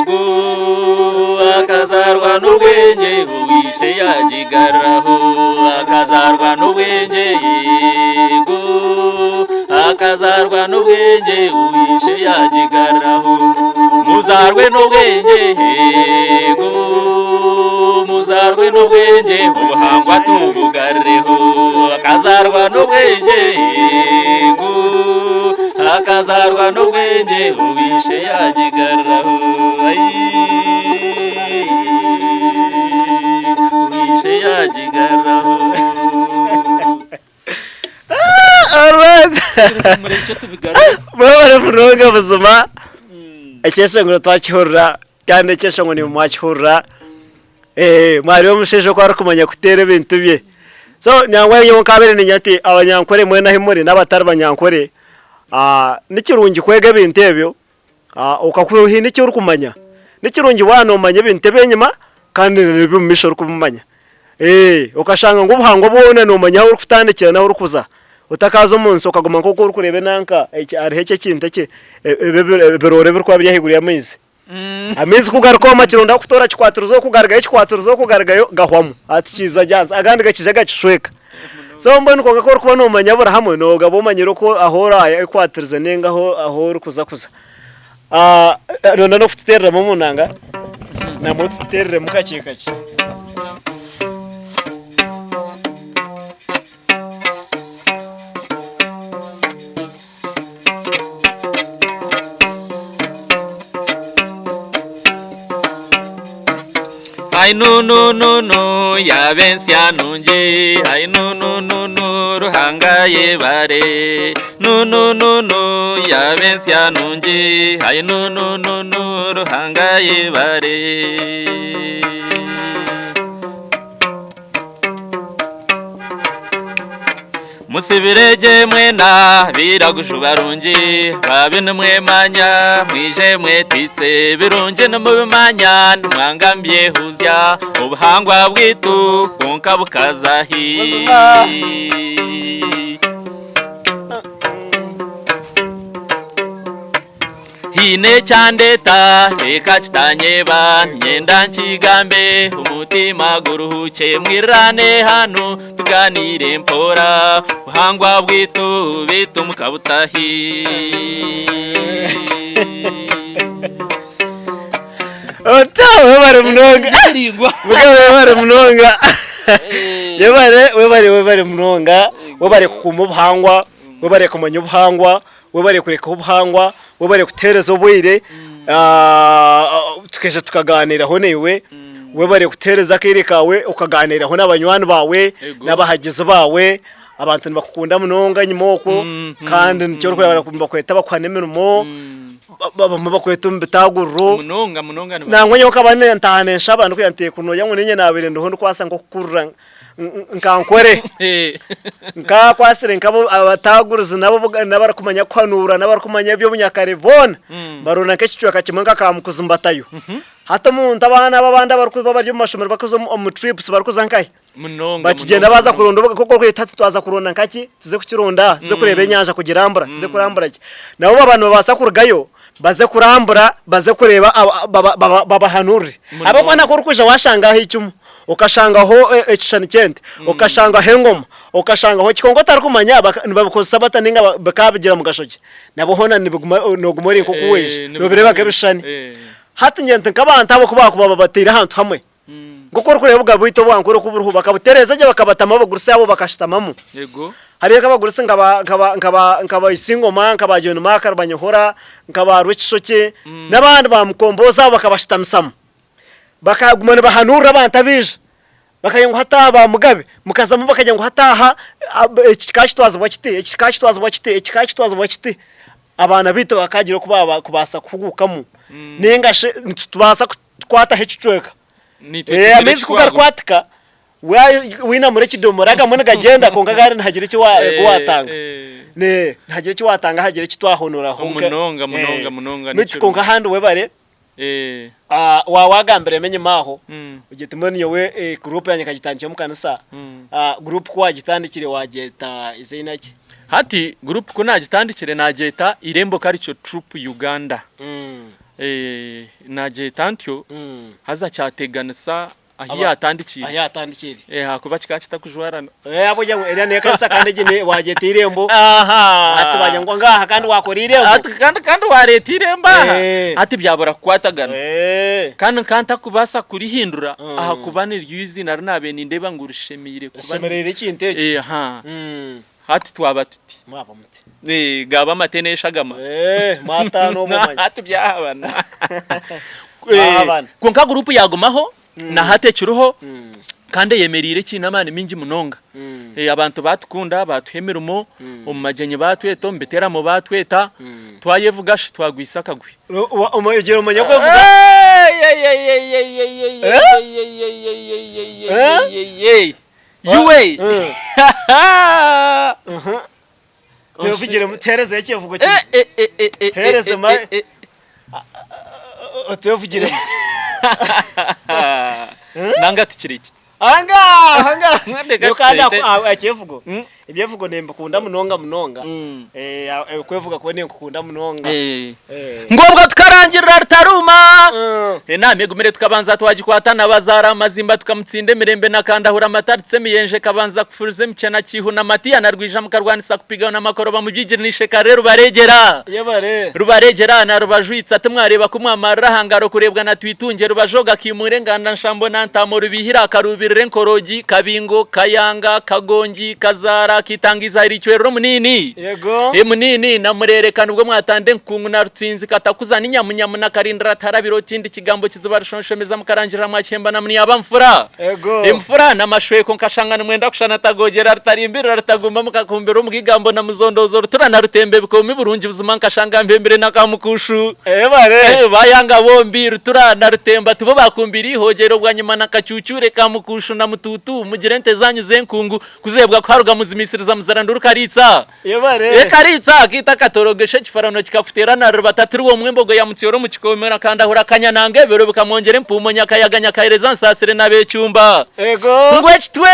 gu akazaarwa n'obwengye owishe yagigarraho akazaarwa n'obwengye gu Akazarwa n'obwengye owishe yagigarraho Muzarwe n'obwengye ego Muzarwe n'obwengye obuhangwa tubugarreho Akazarwa n'obwengye ego Akazarwa n'obwengye owishe yagigarraho Owishe yagigarraho Murekye tubigarure. Mwebare munonga buzima ekyeshongoro twakihurira kandi ekyeshongoro naimwe mwakihurira Eh, mwareeba omushaija oku arikumanya kuteera ebintu bye so nangwa nyowe nkabaire niinyenda nti abanyankore mwena ahi muri n'abatari banyankore ah, ni kirungi kwega ebintu ebyo Okakura oine eki orikumanya. Ni kirungi waaba noomanya ebintu eby'enyima kandi n'eby'omu maisho orikubimanya. Okashanga ngu obuhangwa bwona noomanya ahu orikutandikira n'ahu orikuza. Otakaaza omu nsi okaguma nk'oku orikureeba enanka hariho eki ekintu eki ebiroore ebirikuba biri ahaiguru y'amaizi. Amaizi ku garikwoma kironda kutoora kikwatiriza oku garugayo kikwatiriza oku garugayo gahwamu hati kiiza gye ahansi agandi gakiija gakishweka. So mbwenu kwonka ku orikuba noomanya buri hamwe noogaba omanyire oku ahu oraayekwatirize nainga ahu ahu orikuza kuza. Nooyenda n'okututeereramu omu nanga nambwo otuteereremu kakye kakye. Ai nunununu yaaba ensya nungi ai nunununu Ruhanga yebare nunununu yaaba ensya nungi ai nunununu Ruhanga yebare. Musibire gye mwena biraguju barungi babi nimwemanya mwije mwetitse birungi nimubimanya nimwanga mbyehuzya obuhangwa bwitu kwonka bukazahi. Haine ekyandeta reka kitanyeba niinyenda nkigambe omutima guruhuukye mwirirane hanu tuganiire mpora buhangwa bwaitu beitu mukabutahi. Ota webare munonga. Mugabo webare munonga. Webare webare webare munonga. Webare kukuuma obuhangwa, webare kumanya obuhangwa, Webare kurekaho obuhangwa, webare kutuhereza obwire tukaija tukaganiraho naiwe, webare kutuhereza akaire kaawe okaganiraho n'abanywani baawe n'abahagizi baawe, abantu nibakukunda munonga enyima okwo kandi nikyo orikureeba nibakweta bakuha n'emirimo, abamwe bakweta omu bitaaguriro. Nangwa nyowe nkaba ntaaha ninshaba ndikugira nti kunoya ngu niinye naabaire ndiho ndikubaasa nk'okukurira nka nkore nkakwatsire nkabo abatagurizi nabo n'abarikumanya kuhanuura n'abarikumanya eby'obunyakare boona baronda nk'ekicweka kimwe nka Kamukuzi mbatayo. Hati omuntu abaana abo abandi abarikuba bari omu mashomero barikuza omu trips barikuza nkahi bakigyenda baaza kuronda nk'oku orikureeba hati twaza kuronda nkaki tuze kukironda tuze kureeba enyanja kugirambura tuze kurambura ki nabo baaba nibabaasa kurugayo baze kurambura baze kureeba babahanurire ahabw'okuba naku orikwija washangaho eicumu okashangaho ekishushani ky'ente, okashangaho engoma, okashangaho ki kwonka otarikumanya nibabikozesa bata ninga bikabigira mugasho ki, nabwo hoona nibiguma noguma ori nk'oku waija nobireeba nk'ebishushani. Hati ngira nti nk'abantu abo ku baakuba babateire ahantu hamwe, nk'oku orikureeba obugabe bwaitu obwa Ankole oku buriho, bakabutereeza gye bakabatamu abagurusi abo bakashutamamu. Hariyo nk'abagurusi nka ba Isingoma, nka ba John Mark Rubanyehora, nka ba Rwekishokye n'abandi ba Mukombozi abo bakabashutamisamu. Bakaguma nibahanuurira abantu abaija, bakagira ngu hati aha ba Mugabe, mukazamu bakagira ngu hati aha eki kikaba kitwazibwa kiti, eki kikaba kitwazibwa kiti, eki kikaba kitwazibwa kiti. Abaana baitu bakagira oku baakubaasa kuhugukamu nainga shi nitubaasa kukwataho ekicweka. Amaizi ku garikwatika Wainamura ekidomora agamwe nigagyenda kwonka agandi nihagira eki watanga. Nihagira eki watanga hagira eki twahonoraho. Munonga munonga munonga. Beitu kwonka ahandi webare waaba wagambiremu enyima aho ogira oti mbwenu nyowe guruupu yangye nkagitandikira omu kanisa, guruupu ku wagitandikire wagyeta eiziina ki? Hati guruupu ku naagitandikire naagyeta Irembo Culture Troupe Uganda. Naagyeta ntyo haza kyateganisa Ahu yaatandikiire. Ahu yaatandikiire. Eh, ahakuba kikaba kitakujwarana. Eh, ahabw'okugira ngu eriya n'ekanisa kandi egi ni waagyeta eirembo. Aha. Hati baagira ngu ngaha kandi waakora eirembo. Ati kandi kandi waareeta eirembo aha. Eh. Hati byabura kukwatagana. Eh. Kandi nkaba ntakubaasa kurihindura Mm. ahakuba niryo eiziina ri naabaire nindeeba ngu rishemeire kuba. Rishemereire ekintu ekyo. Eh, aha. Mm. Hati twaba tuti. Mwaba muti. Eh, gaba amate n'eshagama. Eh, mwataana obwo manya. Hati byahabana. Byahabana. Kwonka guruupu yaagumaho na hati ekiriho kandi eyemereire ekiine amaani maingi munonga. Eh, abantu baatukunda, baatuha emirimo, omu magyenyi baatweta, omu biteramo baatweta, twayevuga shi twagwisa akagwe. Ogira omanya kwevuga? Eh? Yuwe! Twevugiremu tuheereze ekyevugo kimwe. Heereze ma otwevugiremu. Nanga tukiri ki? Anga anga. Reka Nyowe kandi tuteete. ekyevugo ebyevugo nimbikunda munonga munonga. Okwevuga kwo ninkukunda munonga. Ngu obwo tukarangirira Rutaruma. Enaama egumire tukabanza twagikwata Nabazaara amazimba tukamutsinda emirembe na Kandahura amataritsi emiyenje ekabanza kufuriza emikyena Kiihuna Matiya na Rwija mukarwanisa kupigana amakoroba mubyigire na Ishekarere Rubareegyera Yebare. Rubareegyera na Rubajwitsa timwareeba ku mwamarira aha ngaro kureebwa na Twitungye Rubajoga Kaimwire Enganda Nshambo na Ntaamo Rubiihire Akaruubirira Enkorogi Kabingo Kayanga Kagongi Kazaara. Rutambura akaitangiza ahari Icwerero Omuniini. Yego. Emuniini na Mureereka nibwo mwatanda enkungu na Rutsinzi Katakuza ni Nyamunyamu na Karindira Tiharabire Okindi kigambo kiziba Rushonshomeza mukarangirira mwakihemba na Munyaba Nfura. Yego. Emfura n'amashweko nkashanga nimwenda kushana Tagogyera Rutarimbirira Rutagumba mukakumbira omu Gigambo na Muzondoozo Rutura na Rutembe Bikoomi Burungi buzima nkashanga mpembire na Kamukushu. Ebare. Bayanga bombi Rutura na Rutemba tibo bakumbire eihogyero bwanyima na Kacucuure Kamukushu na Mutuutu mugire ente zanyu z'enkungu Kuzeebwa kuharuga muzimisiriza muzaranduru Kariitsa. Yebare. Ee Kariitsa akaita akatorogesha ekifarano kikakuteera na rubata tiri womwe embogo yamutyora omu kikoomero akandahura akanyananga ebiro bikamwongyera empuumo Nyakayaga Nyakahereza nsaasire n'abekyumba. Ego. Ngu ekitwe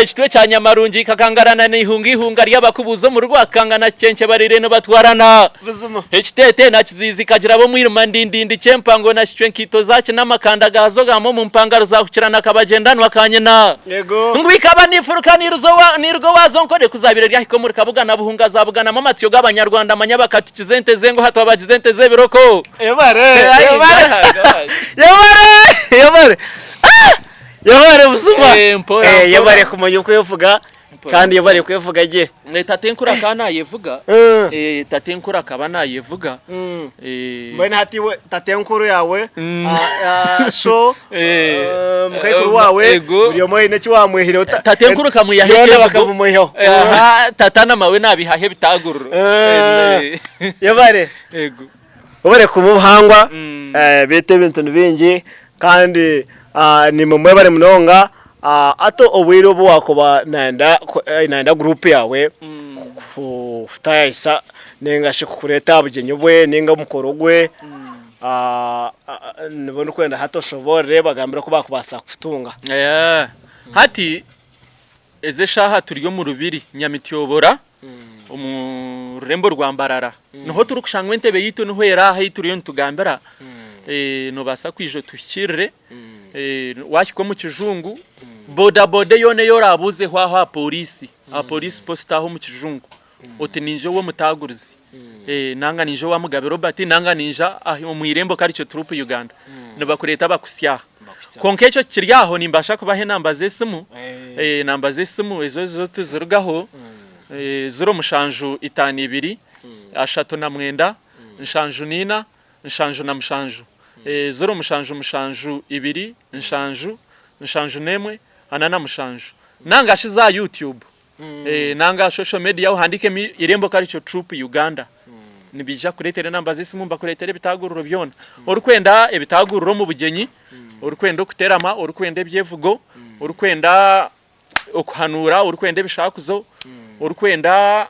ekitwe kya Nyamarungi kakangarana n'eihunga eihunga ry'abakubuuza omu Rwakanga na Kikyenkye bariire nibatwarana. Buzima. Ekiteete na Kiziizi kagira ab'omwirima ndindindi ky'empango na kicwe enkaito zaakyo n'amakanda gaazo gaamwe omu mpangaro zaahukirana kabagyendanwa ka nyina. Yego. Ngu ikaba niifuruka niiruga owaazo nkore ku zaabaire ryahika omuri Kabuga na Buhunga zaabuganamu amatsyo g'Abanyarwanda manya bakatukiza ente z'engo hati babagiza ente z'ebiroko. Yebare. Yebare. Yebare. Yebare. Ah! Yebare buzima. Eh, mpora, Eh, mpora. yebare kumanya okwevuga kandi yebare kwevuga gye. Tatenkuru akaba naayevuga. Mm. Tatenkuru akaba naayevuga. Mm. Mbwenu hati iwe tatenkuru yaawe sho mukaikuru waawe buri omwe haine eki wamwihireho. Tatenkuru nkamwihaho Byona ekyevugo. bakamumwihaho. Aha, tata na mawe naabihaho ebitaaguriro. Yebare. Yego. Webare kuba obuhangwa beitu ebintu ni bingi kandi nimwe mwebare munonga hati obwire obu wakuba nayenda nayenda guruupu yaawe kutayayisa ninga shi kukureeta aha bugyenyi bwe ninga omukoro gwe nibo ndikwenda hati oshoboorore bagambire oku baakubaasa kukutunga. Hati Ezi eshaaha turi omu Rubiri Nyamityobora omu rurembo rwa Mbarara. Niho turikushangwa entebe yaitu niho eri aha ei turiyo nitugambira. Noobaasa kwija otuhikiirire. Waahika omu kijungu, bodaboda yoona ei oraabuuzeho aho aha pooriisi, aha pooriisi post aho omu kijungu, oti niija ow'omutaagurizi nanga niija owa Mugabe Robert nanga niija omu Irembo Culture Troupe Uganda. Nibakureeta bakuhitsya aha. Kwonka ekyo kikiri aho nimbaasa kubaha enamba z'esimu, enamba z'esimu ezo ezo tizirugaho, ziro mushanju itaano ibiri, ashatu na mwenda, nshanju n'ina, nshanju na mushanju. Ziro mushanju mushanju ibiri, nshanju, nshanju n'emwe, ana na mushanju. Nanga shi za YouTube, nanga social media ohandiikemu Irembo Culture Troupe Uganda. Nibaija kukureetera enamba z'esimu bakureetere ebitaaguriro byona. Orikwenda ebitaaguriro omu bugyenyi, orikwenda okuterama, orikwenda ebyevugo, orikwenda okuhanuura, orikwenda ebishaakuzo, orikwenda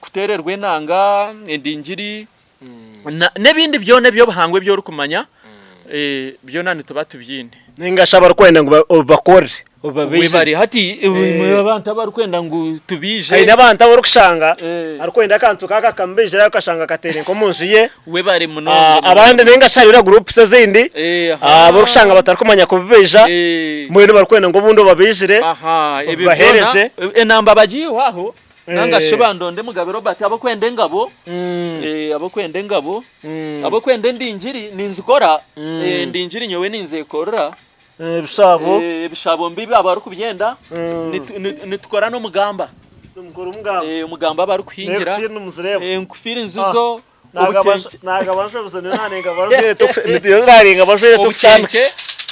kuteererwa enanga, endingiri n'ebindi byona eby'obuhangwa ebi orikumanya, byona nituba tubiine. Nainga shi abarikwenda ngu obibakorere, obibabeizire. Webare hati imwe abantu abarikwenda ngu tubiije. Haine abantu abu orikushanga arikwenda akantu kaaka akamubeizire okashanga akateire nk'omu nju ye. Webare munonga. Abandi nainga shi hariyo na groups ezindi abu orikushanga batarikumanya kubibeija mbwenu barikwenda ngu obundi obabeizire obibaheereze. Enamba bagiiheho aho Nanga shi bandonde Mugabe Robert ab'okwenda engabo, ab'okwenda engabo, ab'okwenda endingiri ninzikora, endingiri nyowe ninzekorera. Ebishaabo. Ebishaabo mbibi abarikubyenda, nitukora n'omugamba. Nimukora omugamba. Omugamba abarikuhingira. N'enkufiiri nimuzireeba? Enkufiiri nzizo.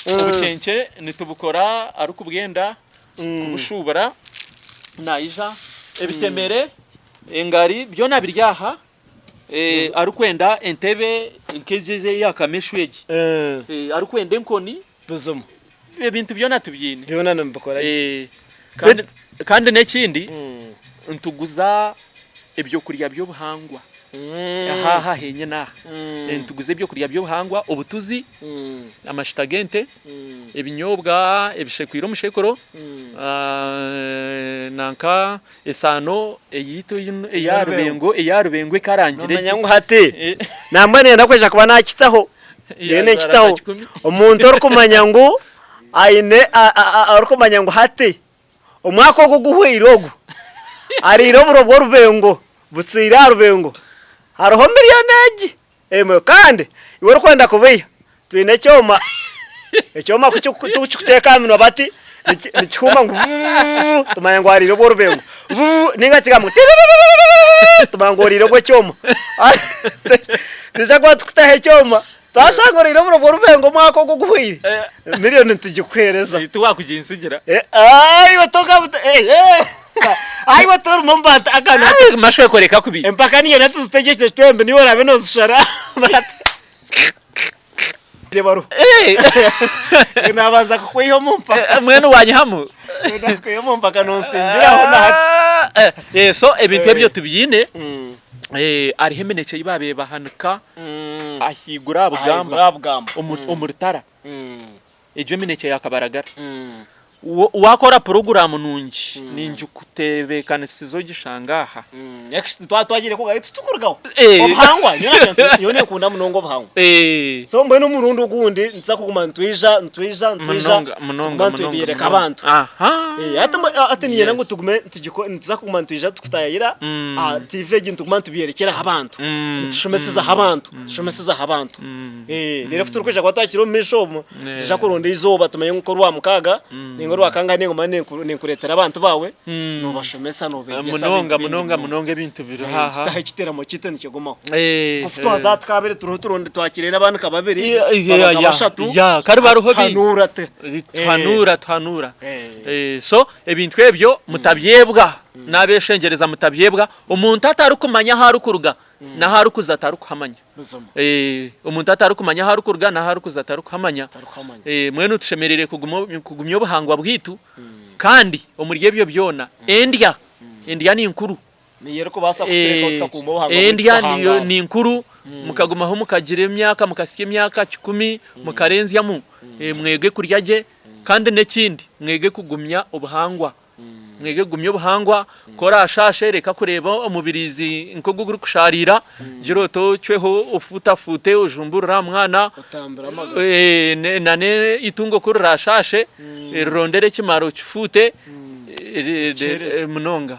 Obukyekye nitubukora arikubwenda kubushubura naija ebitemere engari byona biri aha arikwenda entebe nk'egi eya kameshu egi arikwenda enkoni ebintu byona tubyine kandi n'ekindi nituguza ebyokurya by'obuhangwa aha aha henyine aha nituguza ebyokurya by'obuhangwa obutuzi, amashita g'ente, ebinyobwa ebishekwire omu shekuro, nanka esaano eyaitu eya Rubengo eya Rubengo ekarangire Noomanya ngu hati nambwenu niinyenda kwija kuba naakitaho, ndiyo ninkitaho omuntu orikumanya ngu aine orikumanya ngu hati Omwaka ogu oguhweire ogu, ariire oburo bw'orubengo butsiire aha rubengo, hariho miriyoni egi emwe kandi iwe orikwenda kubeiha twine ekyoma, ekyoma ku kikuteeka aha minwa bati, Nikihuuma ngu vuuu tumanya ngu ariire obw'orubengo, vuuu ninga kigamba ngu tiririririri tumanya ngu oriire obw'ekyoma. Twija kuba tukutaho ekyoma, twashanga oriire oburo bw'orubengo omwaka ogu oguhweire, miriyoni nitugikuheereza. Tiwakuginsigira. Iwe tokabuta iwe torimu omu bantu aka Mashweko reka kubi. Empaka niinyenda tuzitegyekye twembi niiwe oraabe noozishara. Nabanza kukwiha omu mpaka. Mbwenu wanyihamu. Nakwiha omu mpaka nonsingiraho na hati. So ebintu ebyo tubiine, hariho eminekye ei baabaire bahanika ahaiguru aha bugamba omu rutara, egyo eminekye ya kabaragara. Waakora puroguraamu nungi, ningikutebeekanisiza ogishanga aha. Next twaba twagiire kugayo titukurugaho. Obuhangwa nyowe ninkunda munonga obuhangwa. So mbwenu omurundi ogundi nituza kuguma nitwija nitwija nitwija tuguma nitwebyereka abantu. Hati hati niinyenda ngu tugume nituza kuguma nitwija tukutayayira aha TV egi nituguma nitubyerekyeraho abantu. Nitushomesizaho abantu, tushomesezaho abantu. Reero ku turikwija kuba twakire omu maisho omwo, nitwija kuronda eizooba tumanye ngu nk'orwamukaaga ninga orwakangahe ninguma ninkureetera abantu baawe, noobashomesa noobegyesa Munonga munonga munonga ebintu biri haaha. Tutaho ekiteeramo kyaitu nikigumaho. Obu twaza aha tukabaire turiho turonda twakire n'abandi nka babiri baba nka bashatu Kare bariho baingi. Tuhanuura tu. Tuhanuura tuhanuura. So ebintu ebyo mutabyebwa, naabeshengyereza mutabyebwa, omuntu atarikumanya ahu arikuruga n'ahu arikuza tarikuhamanya. Buzima. Omuntu atarikumanya ahu arikuruga n'ahu arikuza tarikuhamanya. Tarikuhamanya. Mbwenu tushemereire kugumya obuhangwa bwaitu kandi omuri ebyo byona endya, endya ni nkuru. Niyo erikubaasa kutureka tukakuuma obuhangwa bwaitu Endya niyo tukahangaara. ni nkuru, mukagumaho mukagira emyaka mukahitsya emyaka kikumi mukarenzyamu, mwege kurya gye kandi n'ekindi mwege kugumya obuhangwa. Mwege kugumya obuhangwa, ku oraashaashe reka kureeba omubiriizi nk'ogu ogurikushaariira, gira oti ocweho ofuutafuute ojumbuurire aha mwana, Otambire amagara. nana eitungo ku riraashaashe rirondere ekimara okifuute Okiheereze. munonga.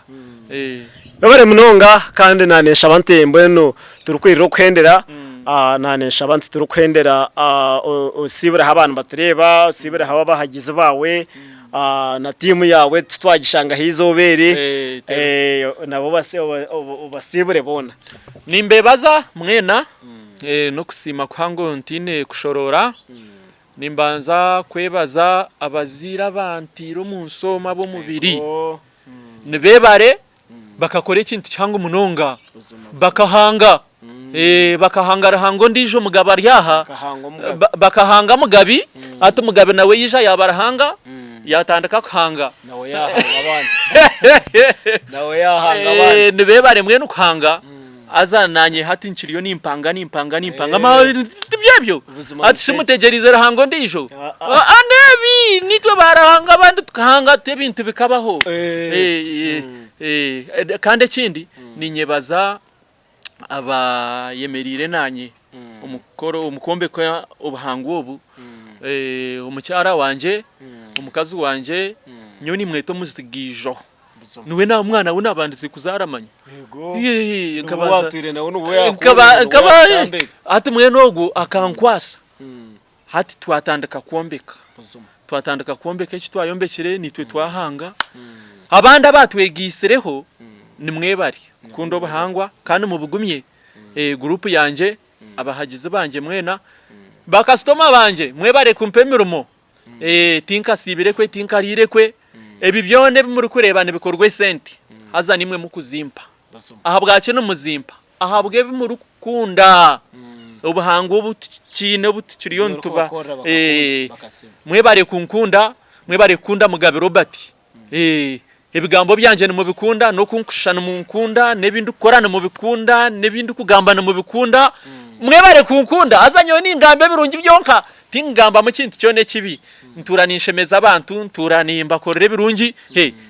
Webare munonga kandi naanenshaba nti mbwenu turikwirira okuhendera, naanenshaba nti turikuhendera osiibireho abantu nibatureeba, osiibireho abahagizi baawe, na tiimu yaawe titwagishangaho eizooba eri, nabo obasiibure boona. Nimbebaza mwena n'okusiima kuhango ntaine kushoroora. Nimbanza kwebaza abazaire abantaire omu nsi omu ab'omubiri. Nibebare bakakora ekintu kihango munonga. Bakahanga bakahanga Ruhanga ondiijo mugabe ari aha, bakahanga Mugabi, hati Mugabi nawe yaija yaaba Ruhanga, yaatandika kuhanga. Nibebare mbwenu kuhanga, haza naanye hati nkiriyo nimpanga nimpanga nimpanga, tibyo ebyo? Hati shi mutegyereize Ruhanga ondiijo? N'ebi, niitwe ba Ruhanga abandi tukahanga tuti ebintu bikabaho. Kandi ekindi, ninyebaza abayemereire naanye omu kukora omu kwombeka obuhangwa obu, omukyara wangye, omukazi wangye, nyowe nimweta omuzigaijo, niwe mwana ou naabandize kuzaara manya. Hati mbwenu ogwo akankwasa, hati twatandika kwombeka, twatandika kwombeka eki twayombekire niitwe twahanga, abandi abaatwegeitsireho nimwebare kukunda obuhangwa kandi mubugumye, guruupu yangye, abahagizi bangye mwena, bakasitoma bangye mwebare kumpa emirimo, tinkasiibire kwe, tinkariire kwe, ebi byona ebi murikureeba nibikorwa esente haza niimwe mukuzimpa. Ahabwaki nimuzimpa? Ahabw'ebi murikukunda, obuhangwa obu tukiine obu tukiriyo nituba. Mwebare kunkunda, mwebare kukunda Mugabe Robert. Ebigambo byangye nimubikunda, n'okunkushusha nimunkunda, n'ebi ndikukora nimubikunda, n'ebi ndikugamba nimubikunda. Mwebare kunkunda, haza nyowe ningamba ebirungi byonka, tingambamu kintu kyona ekibi. Ntuura ninshemeza abantu, ntuura nimbakorera ebirungi.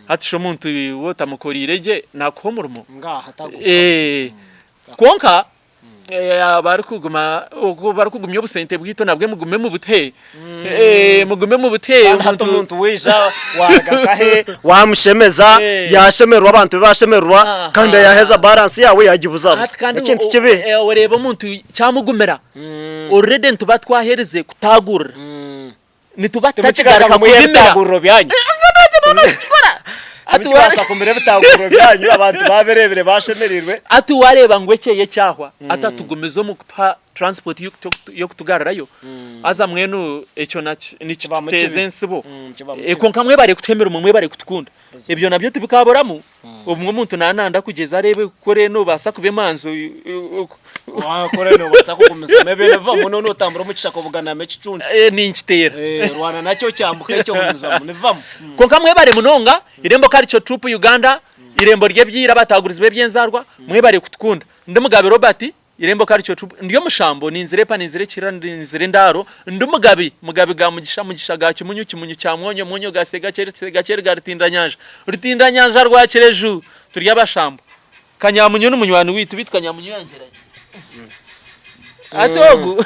Hati shi omuntu ou otamukoriire gye naakuha omurimo? Kwonka abarikugumya obusente bwaitu nabwe mugume mubute, mugume mubute. Kandi hati omuntu waija waruga nkahe wamushemeza yashemererwa abantu be bashemererwa kandi yaheza balance yaawe yagibuzabuza ekintu kibi. Oreeba omuntu kyamugumira already nituba twaherize kutagurira. Nituba Timukigaruka tutakigaruka mwihe kubimira. ebitaaguriro byanyu. Ati Timukibaasa kumira ebitaaguriro byanyu abantu baabireebire baashemereirwe. Ati wareeba ngu ekyeye kyahwa atatugumiza omu kutuha transport y'okutugarurayo haza mbwenu ekyo nakyo Kibamu nikituteeza kibi. entsibo. Kibamu kibi. Kwonka mwebare kutuha emirimo mwebare kutukunda. Ebyo nabyo tibikaburamu obumwe omuntu naaba nayenda kugyeza areebe ku oriyo nobaasa kuba emanzi. Wakora nobaasa kugumizamu ebyo nibibamu noona otambura omu kishaka obuganamu ekicuncu. Ninkiteera. Rwana nakyo kyambuka ekyo ogumizamu nibibamu. Kwonka mwebare munonga Irembo Culture Troupe Uganda, Irembo ry'ebyira abatagurizi b'eby'enzaarwa mwebare kutukunda. Ndi Mugabe Robert Irembo Culture Troupe, ndi omushambo ninzira epa ninzira ekihira ninzira endaaro, ndi Mugabi, Mugabi ga Mugisha, Mugisha ga Kimunyu, Kimunyu kya Mwonyo, Mwonyo ga Segakyeri, Segakyeri ga Rutindanyanja, Rutindanyanja rwa Kireju, turi abashambo. Kanyamunyu ni munywani waitu beitu Kanyamunyu yangyera Hati ogu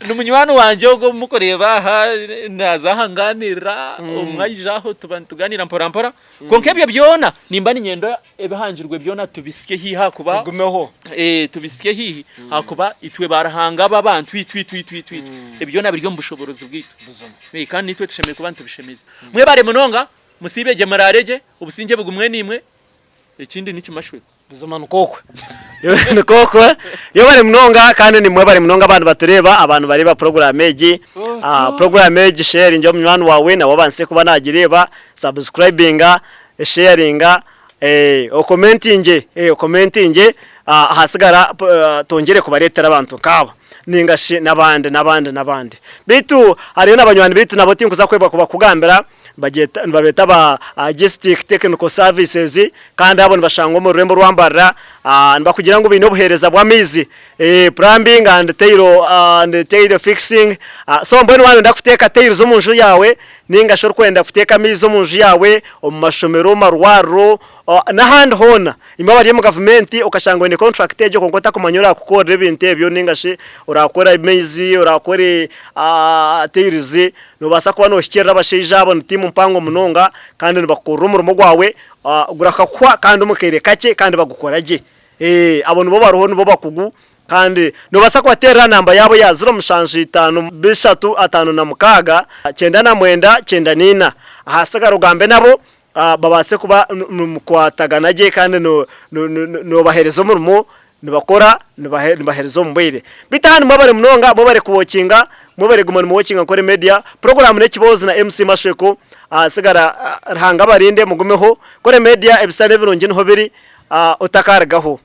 ni munywani wangye ogu obu murikureeba aha naaza aha ngaaniirira obumwe aija aho tuba nitugaaniira mpora mpora. Kwonka ebyo byona nimba niinyenda ebihangirwe byona tubisye haihi ahakuba Bigumeho. tubisye haihi ahakuba itwe baaruhanga b'abantu itwe itwe itwe itwe itwe ebi byona biri omu bushoboorozi bwaitu. Buzima. Kandi naitwe tushemereire kuba nitubishemeza. Mwebare munonga, musiibe gye muraare gye, obusingye bugumwe naimwe, ekindi ni kimashwekwe. Buzima nikwo okwo. Nikwo okwo. Yebare munonga kandi ni mwebare munonga abantu batureeba, abantu bareeba puroguraamu egi. Puroguraamu egi sheyaringira munywani waawe nawe abaase kuba nagireeba, sabusikurayibinga, sheyaringa, okomentingye, okomentingye ahasigara twongyere kubareetera abantu nk'aba ninga shi n'abandi n'abandi n'abandi. Beitu hariyo na banywani beitu nabo tinkuza kwebwa kubakugambira. Nibagyeta nibabeeta aba Gistic Technical Services kandi abo nibashangwa omu rurembo rwa Mbarara. Nibakugira ngu baine obuheereza bw'amaizi, plumbing and tile and tile fixing. So mbwenu waaba nooyenda kuteeka tiles omu nju yaawe nainga shi orikwenda kuteeka amaizi omu nju yaawe, omu mashomero, omu marwariro n'ahandi hoona. Imwe abari omu gavumenti okashanga oine contract egyo kwonka otakumanya oraakukorera ebintu ebyo nainga shi oraakora amaizi, oraakore tiles, Noobaasa kuba noohikiirira abashaija abo ni tiimu mpango munonga kandi nibakukorera omurimo gwawe gurakakuhwa kandi omu kaire kakye kandi bagukora gye. Abo nibo bariho nibo bakugu kandi noobaasa kubateerera aha namba yaabo eya ziro mushanju itaano bishatu ataano na mukaaga 99 94 ahasigara ogambe nabo babaase kuba nimukwatagana gye kandi noobaheereza omurimo nibakora nibaheereza omu bwire. Beitu aha nimwebare munonga mwebare kuwokinga mwebare kuguma nimuwokinga Nkore Media. Puroguraamu n'ekiboozi na MC Mashweko. Ahasigara Ruhanga abarinde mugumeho. Nkore Media ebishushani ebirungi niho biri otakarugaho.